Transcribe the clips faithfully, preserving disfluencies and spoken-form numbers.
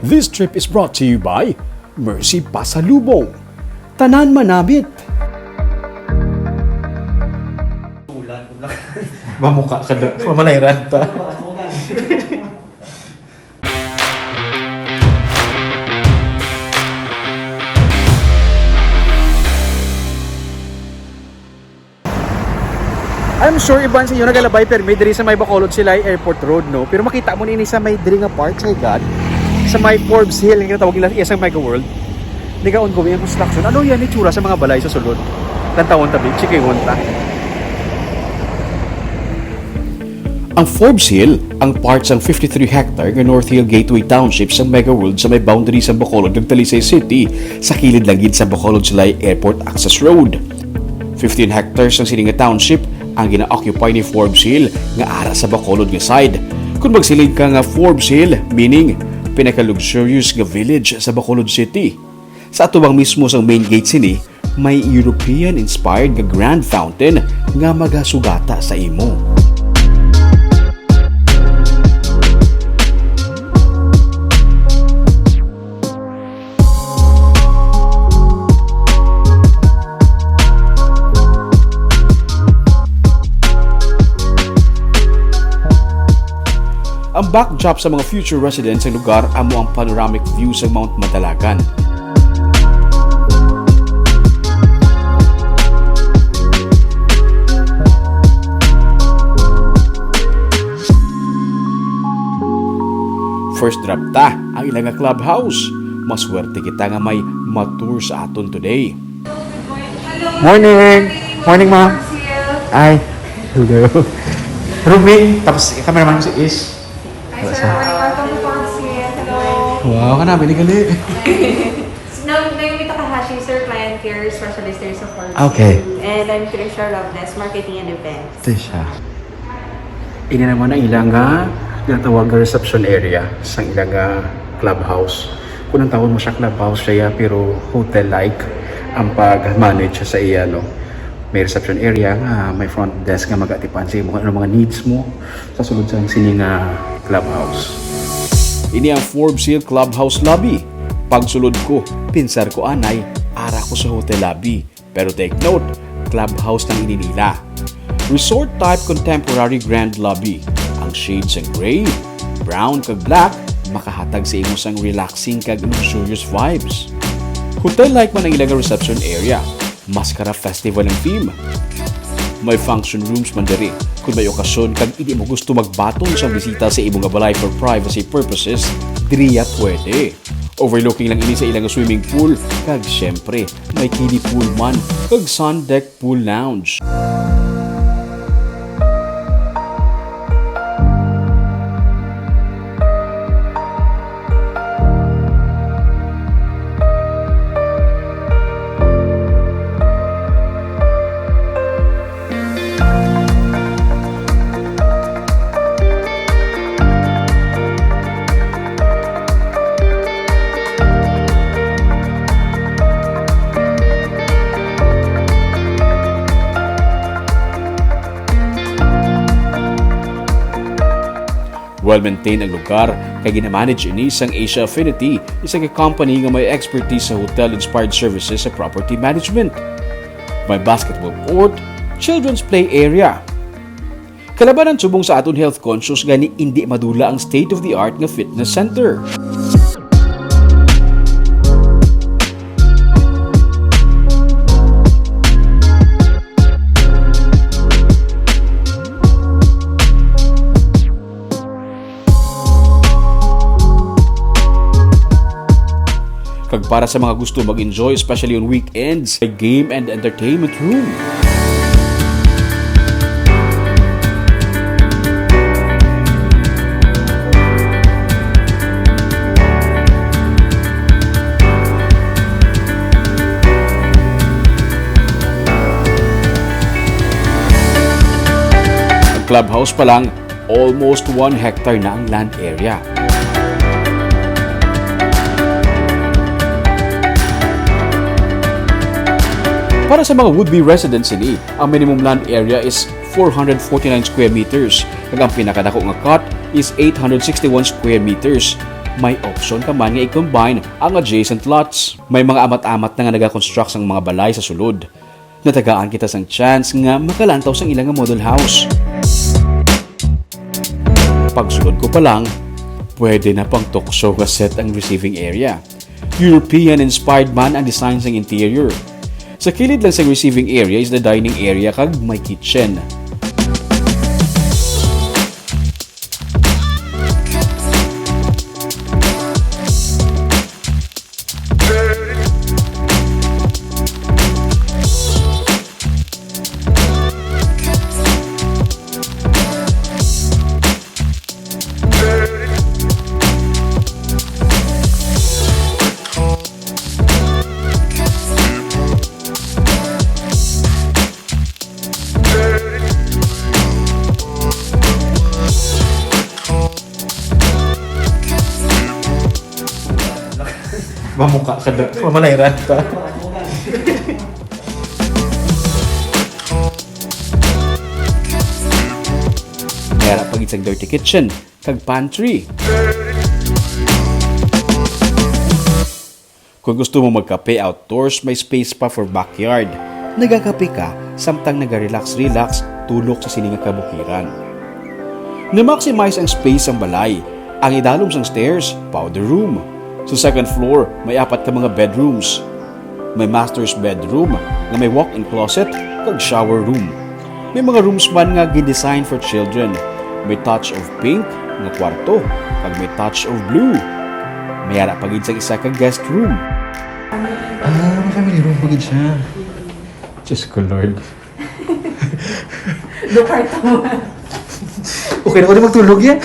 This trip is brought to you by Mercy Pasalubong. Tanan manamit. Mamuka ka da. Mamalay ranta. I'm sure iban sa inyo nagalabay permi diri sa may Bacolod Silay Airport Road, no? Pero makita mo ni ini sa may diri nga part, sa higad, sa may Forbes Hill, nga ginatawag nila iya sa Mega World. Nag-ongoing ang construction. Ano yan itsura sa mga balay sa sulod? Tantawon tabi, chikingon ta. Ang Forbes Hill, ang part sang fifty-three hectare nga North Hill Gateway Township sang Mega World sa may boundary sa Bacolod kag Talisay City, sa kilid lang gid sa Bacolod Silay Airport Access Road. Fifteen hectares ang sini nga township ang gina-occupy ni Forbes Hill nga ara sa Bacolod nga side. Kung magsiling ka nga Forbes Hill, meaning pinaka-luxurious nga village sa Bacolod City. Sa atubang mismo sang main gate sini, may European-inspired nga grand fountain nga magasugata sa imo. Ang backdrop sa mga future residents sa lugar amo ang panoramic view sa Mount Madalagan. First drop ta ang ila nga clubhouse. Maswerte kita nga may ma-tour sa aton today. Hello. Morning. Morning, ma'am. Ay. Hello. Ruby. Tapos, cameraman mo si Ish. Hi, sir. Wala siya. Morning. Welcome to Forbes Hill. Hello. Wow, ka namin, gali. Naomi Takahashi, sir, client care specialist here sa Forbes Hill. Okay. And I'm Trisha Robles, marketing and events. Trisha. Ini naman ang ilang, ah, ginatawag nga reception area sa ilang, ah, clubhouse. Kung ang tawon mo siya clubhouse siya, pero hotel-like ang pag-manage sa iya, no? May reception area nga may front desk nga mag-atipan sa imo kung ano mga needs mo sa sulod sa sining, ah, clubhouse. Ini ang Forbes Hill Clubhouse Lobby. Pagsulod ko, pinsar ko anay, ara ko sa hotel lobby. Pero take note, clubhouse lang ini nila. Resort type contemporary grand lobby. Ang shades sang gray, brown kag black makahatag sa imo sang relaxing kag luxurious vibes. Hotel-like man ang ila nga reception area. Mascara festival ang theme. May function rooms man diri. Kung may okasyon kag hindi mo gusto magbaton sa bisita sa imo nga balay for privacy purposes, diriya pwede. Overlooking lang ini sa ilang swimming pool, kag syempre, may kiddie pool man, kag sun deck pool lounge. Well-maintained ang lugar, kay ginamanage ini sang Asia Affinity, isa ka company nga may expertise sa hotel-inspired services sa property management. May basketball court, children's play area. Kalabanan subong sa aton health conscious gani indi madula ang state-of-the-art nga fitness center. Kag para sa mga gusto mag-enjoy, especially on weekends, may game and entertainment room. Ang clubhouse pa lang, almost one hectare na ang land area. Para sa mga would-be residents sini, ang minimum land area is four hundred forty-nine square meters, kag ang pinakadako nga cut is eight hundred sixty-one square meters. May option ka man nga i-combine ang adjacent lots. May mga amat-amat na nga nagakonstruct sang mga balay sa sulod. Natagaan kita sang chance nga makalantaw sang ila nga model house. Pagsulod ko pa lang, pwede na pang talk show nga set ang receiving area. European-inspired man ang design sang interior. Sa kilid lang sang receiving area is the dining area kag may kitchen. Mamuka ka da. Mamalay ra ta. May ara pa gid sang dirty kitchen kag pantry. Kung gusto mo magkape outdoors, may space pa for backyard. Nagakape ka samtang naga-relax-relax, tulok sa sini nga kabukiran. Na-maximize ang space sang balay. Ang idalom sang stairs, powder room. Sa second floor, may apat ka mga bedrooms. May master's bedroom nga may walk-in closet kag shower room. May mga rooms man nga gi-design for children. May touch of pink nga kwarto, kag may touch of blue. May ara pa gid sang isa ka guest room. Ah, may family room pa gid siya. Diyos ko, Lord. Do kwarto mo. Okay na ko na magtulog yan.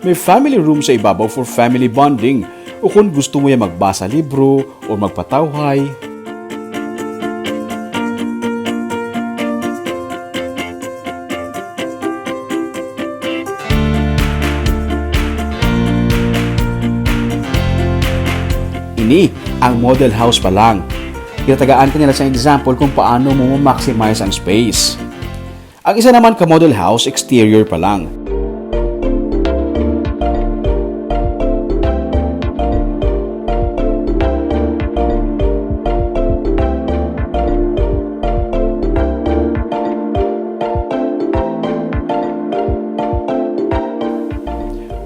May family room sa ibabaw for family bonding, o kon gusto mo ya magbasa libro o magpatawhay. Ini ang model house pa lang. Ginatagaan ka nila sang example kung paano mo ma-maximize ang space. Ang isa naman ka model house, exterior pa lang.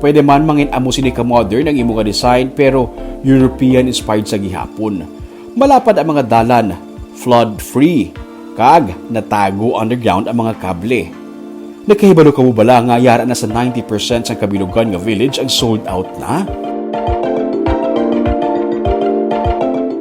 Pwede man mangin-amo sini ka modern ang imo nga design, pero European inspired sa gihapon. Malapad ang mga dalan, flood-free, kag natago underground ang mga kable. Nakahibalo ka mo bala nga yara na sa ninety percent sang kabilugan nga village ang sold out na?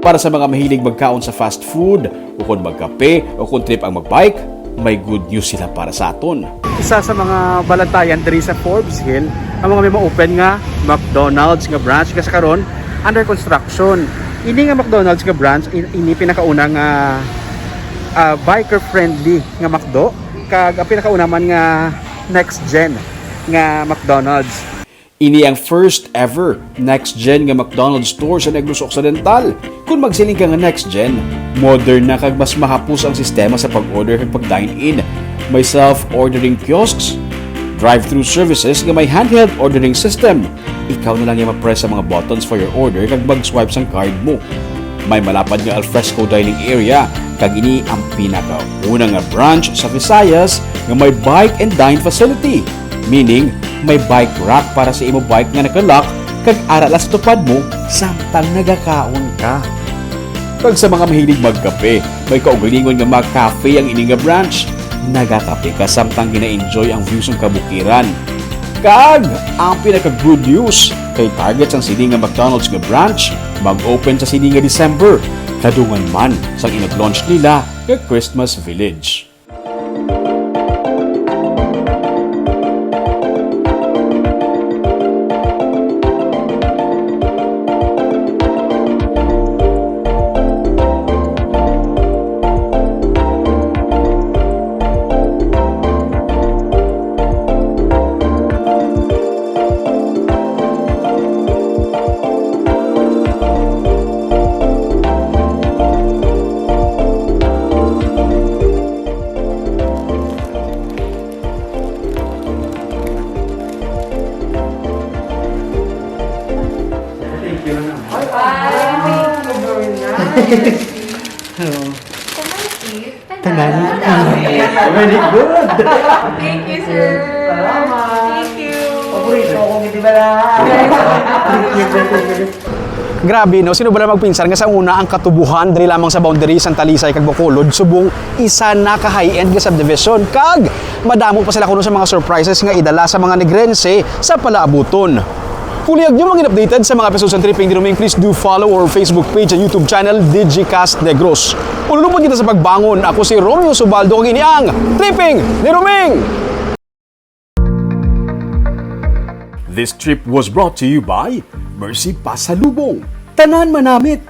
Para sa mga mahilig magkaon sa fast food, ukon magkape, ukon trip ang magbike, may good news sila para sa aton. Isa sa mga balantayan diri sa Forbes Hill ang mga may ma-open nga McDonald's nga branch, kag sa karon under construction. Ini nga McDonald's nga branch, in-, ini pinakauna nga, ah, biker-friendly nga McDo, kag ang pinakauna man nga next gen nga McDonald's. Ini ang first ever next gen nga McDonald's store sa Negros Occidental. Kung magsiling ka nga next gen, modern na kag mas mahapos ang sistema sa pag-order kag pag-dine-in. May self-ordering kiosks, drive-thru services nga may handheld ordering system. Ikaw na lang ya ma-press ang mga buttons for your order kag mag-swipe sang card mo. May malapad nga alfresco dining area, kag ini ang pinakauna nga branch sa Visayas nga may bike and dine facility. Meaning, may bike rack para sa imo bike nga naka-lock kag ara lang sa tupad mo samtang nagakaon ka. Kag sa mga mahilig magkape, may kaugalingon nga mga cafe ang ini nga branch. Nagakape ka samtang gina-enjoy ang view sang kabukiran. Kag ang pinaka-good news, kay target sang sini nga McDonald's nga branch mag-open sa sini nga December, kadungan man sang inag-launch nila nga Christmas Village. Hello. Tanan. Very good. Thank you, sir. Salamat. Thank you. Paborito ko, hindi ba lang? Grabe, no? Sino ba na magpinsar nga sa una ang Katubuhan diri lamang sa boundary sang Talisay kag Bacolod subong isa na ka high-end nga subdivision, kag madamo pa sila kuno sa mga surprises nga idala sa mga Negrense sa palaabuton. Kung lihag nyo maging updated sa mga episodes ng Tripping ni Roming, please do follow our Facebook page and YouTube channel, Digicast Negros. Ululupod kita sa pagbangon. Ako si Romeo Subaldo, kag ini ang Tripping ni Roming! This trip was brought to you by Mercy Pasalubong, Tanan Manamit,